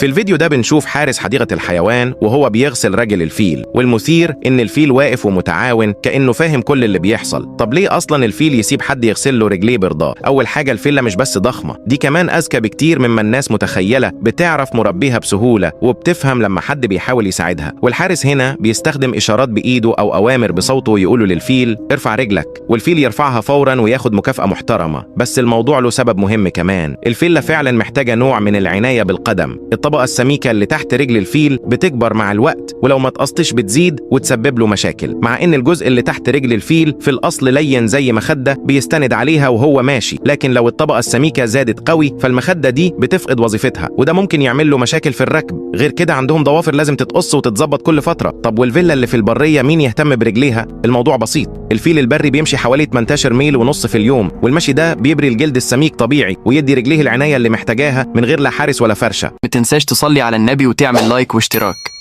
في الفيديو ده بنشوف حارس حديقة الحيوان وهو بيغسل رجل الفيل، والمثير إن الفيل واقف ومتعاون كأنه فاهم كل اللي بيحصل. طب ليه أصلا الفيل يسيب حد يغسل له رجليه برضاه؟ أول حاجة، الفيلة مش بس ضخمة، دي كمان أذكى بكتير مما الناس متخيلة، بتعرف مربيها بسهولة وبتفهم لما حد بيحاول يساعدها. والحارس هنا بيستخدم إشارات بإيده أو أوامر بصوته يقوله للفيل ارفع رجلك، والفيل يرفعها فورا وياخد مكافأة محترمة. بس الموضوع له سبب مهم كمان، الفيلة فعلا محتاجة نوع من العناية بالقدم. الطبقة السميكة اللي تحت رجل الفيل بتكبر مع الوقت، ولو ما تقصتش بتزيد وتسبب له مشاكل، مع ان الجزء اللي تحت رجل الفيل في الأصل لين زي مخدة بيستند عليها وهو ماشي، لكن لو الطبقة السميكة زادت قوي فالمخدة دي بتفقد وظيفتها، وده ممكن يعمل له مشاكل في الركب. غير كده عندهم ضوافر لازم تتقص وتتظبط كل فترة. طب والفيلا اللي في البرية مين يهتم برجليها؟ الموضوع بسيط، الفيل البري بيمشي حوالي 18 ميل ونص في اليوم، والمشي ده بيبري الجلد السميك طبيعي ويدي رجليه العناية اللي محتاجاها من غير لا حارس ولا فرشة. متنساش تصلي على النبي وتعمل لايك واشتراك.